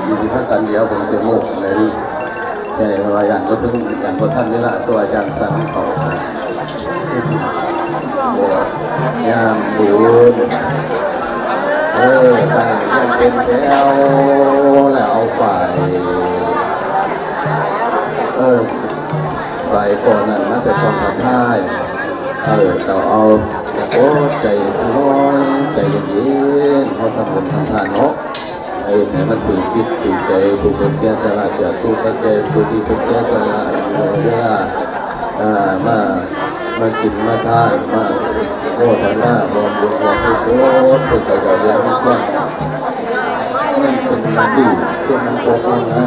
ຢູ່ທີ່ພາກັນດຽວເບິ່ງແຕ່ໝູ່ແມ່ນ ແຕ່ວ່າຢ້ານບໍ່ເຖິງ ຢ້ານບໍ່ທັນເວລາ ຕົວຢ່າງຊັ້ນເຂົາ ຍາມບຸນ ເອີ ຕັ້ງຮຽງເປັນແຖວ ແລ້ວເອົາຝ້າຍ ເອີ ຝ້າຍກ້ອນນັ້ນມາແຕ່ຊ່ອງທາງທ້າຍ ເອີ ເຈົ້າເອົາ ໂອ້ ໃຈນ້ອຍ ໃຈເຢັນໆ ເຮົາທຳບຸນທຳທານເນາະ ເຮັດໃຫ້ມັນຖືກຈິດຖືກໃຈ ຜູ້ເພິ່ນເສຍສະຫຼະຈາກຕົວຈາກໃຈ ຜູ້ທີ່ເພິ່ນເສຍສະຫຼະເວລາ ເອີ ມາ ມາກິນມາທານ ມາໂມທະນາຮ່ວມບຸນຮ່ວມກຸສົນ ເພິ່ນກໍຈະເຮັດໃຫ້ຄວາມ ເປັນການດີ ເປັນອັນໂກງງາ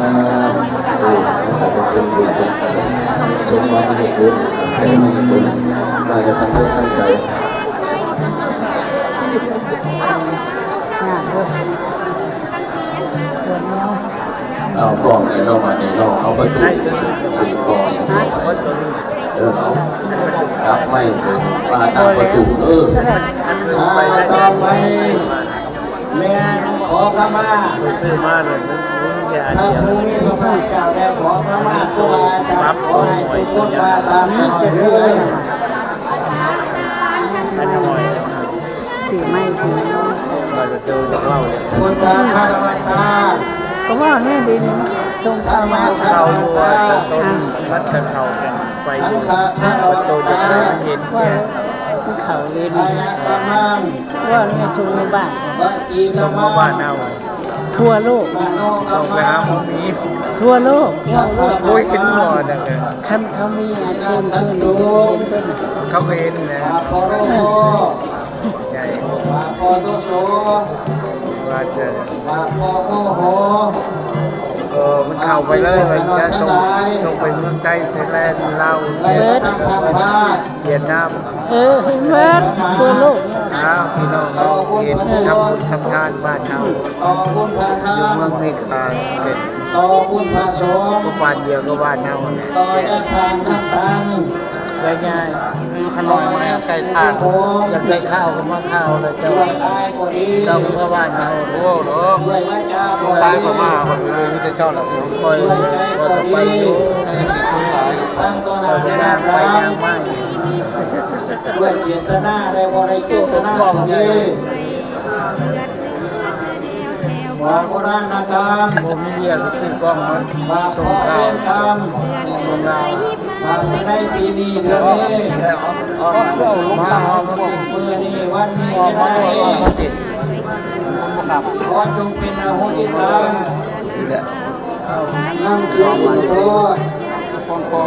ມ ເອີ ມັນກໍເປັນບຸນເປັນສົມຫວັງເຮັດບຸນ ໃຫ້ມັນເຮັດບຸນ ມາຈາກທັງເທິງທັງໃຈ. ຍາກເດີ ຕົວແນວ ເອົາກ້ອງໃຫ້ນ້ອງ ອັນນີ້ນ້ອງເອົາປະຕູ ຊິຕໍ່ຫຍັງຕໍ່ໄປ ເອີ ເອົາ ຮັບໄມ້ໄປປາດຕາມປະຕູ ເອີ ອ່າ ຕໍ່ໄປ ແມ່ນຂໍຂະມາ ເພິ່ນຊື້ມາເລີຍ ມັນ ມັນຈະອາດ ພະ ຈະ ພູມີພະພາກເຈົ້າ ແລະ ຂໍຂະມາຄູບາອາຈານ ຂໍໃຫ້ທຸກຄົນວ່າຕາມໜ້ອຍເດີ ອັນນ້ອຍ ຊື້ໃໝ່ ຊື້ໃໝ່ ຂ້ອຍກໍເຈີຢາກເວົ້າເລີຍ ພຸດທະຄາລະວະຕາ ກໍເວົ້າແນ່ເດ ສົ່ງເຂົ້າ ທຳມະຄາລະວະຕາ ເຂົ້າຢູ່ວ່າຕົນ ອ່າ ມັນກໍເຂົ້າກັນໄປຢູ່ ມັນຕົນຈະໄປມັນເຫັນ ວ່າ ແຕ່ ມັນເຂົ້າເລີຍ ອາຍະຕະມັງ ວ່າແມ່ນສົ່ງມາບ້ານ ວະຈີກະມັງ ສົ່ງມາບ້ານເຮົາ ທົ່ວໂລກ ມະໂນກະມັງ ຕ້ອງໄປຫາໝໍມີ ທົ່ວໂລກ ໂອ້ຍ ເຫັນບໍ່ ຄັນເຂົາມີອາຊີບເພິ່ນເຫັນເພິ່ນ ເຂົາກໍເຫັນແຫຼະ ປາໂປໂລໂກ ໃຫຍ່ ປາໂປໂຕໂສ ວ່າຈະ ປາໂປໂອໂຫ ເອີ ມັນເຂົ້າໄປເລີຍ ວ່າຈະສົ່ງ ສົ່ງໄປເມືອງໄທ ໄທແລນ ລາວ ເບີດ ຫວຽດນາມ ເອີ ເຫັນເບິດທົ່ວໂລກ ອ້າວ ພີ່ນ້ອງເນາະ ເຮັດທຳບຸນທຳທານບ້ານເຮົາ ຕໍ່ບຸນພະທານ ຢູ່ເມືອງເມກາ ເປັນ ຕໍ່ບຸນພະສົງ ກໍບ້ານດຽວກັບບ້ານເຮົາ ຕໍ່ຍາທານນ້ຳຕັນ ແລະຍາຍ ເອີ ຂະນ້ອຍມາໃກ້ທາງ ຢາກໄດ້ຂ່າວກໍມາຂ່າວແລ້ວເຈົ້າ ເຈົ້າກໍບ້ານເຮົາ ໂອ້ ດອກ ຕາຍກໍມາ ຂ້ອຍມີແຕ່ເຈົ້າລະ ຂ້ອຍ ຂ້ອຍກໍໄປຢູ່ ທາງຕໍ່ໜ້າໄດ້ນາມຫຼາຍ ດ້ວຍເຈດຕະນາ ແລະ ບໍ່ໄດ້ເຈດຕະນາກໍດີ ບາບໂບລານນະກຳ ບໍ່ມີວຽກຊື້ກ້ອງມາ ບາບເພາະເວນກຳ ບາບຈະໄດ້ປີນີ້ເດືອນນີ້ ມື້ນີ້ວັນນີ້ເວລານີ້ ຂໍຈົ່ງເປັນອະໂຫສິກຳ ນຳໂທ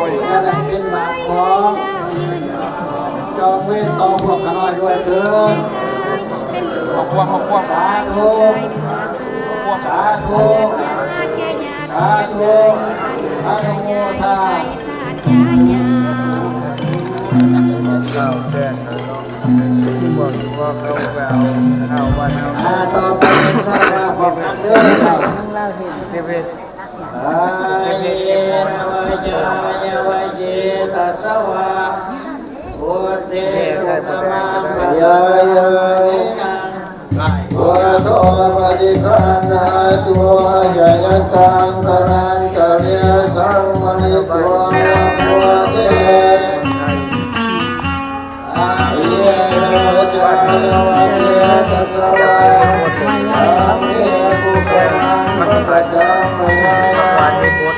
ດ ຢ່າໄດ້ເປັນບາບຂອງ ຈອງເວນຕໍ່ພວກຂ້ານ້ອຍດ້ວຍເທີ້ນ ເອົາຄວາມ ເອົາຄວາມ ສາທຸ ສາທຸ ສາທຸ ອະນຸໂມທາ ເຈົ້າແຊນ ພວກ ພວກເຂົາໄປເອົາ ເອົາບ້ານເຮົາ ອ່າ ຕໍ່ໄປເປັນຄາລະວະຂອງອັນເດີ ກາເຍນະວາຈາຍະວະເຈຕະສະວາ ພຸດເທ ກຸຕະມັງ ພະຄະວາ ຍາຍາ ພຸດໂທ ປະຕິຄັນຫາໂຕ ຍະຍັດຕັງ ກະລັນຕະເລ ສັງ ມະນິໂຕ ພຸດເທ ອາເຍນະວາຈາຍະວະເຈຕະສະວາ ທຳເມ ກຸຕະມັງ ພະຄະວາ ຍາຍາ ທັງວັນມີບຸດ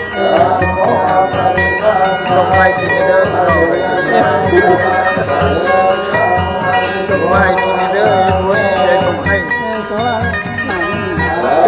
ສົ່ງມາໃຫ້ກິນເດີ ສົ່ງມາໃຫ້ກິນເດີ ເຮັດບຸນໃຫ້ ເອີ ຕົວ ເອີ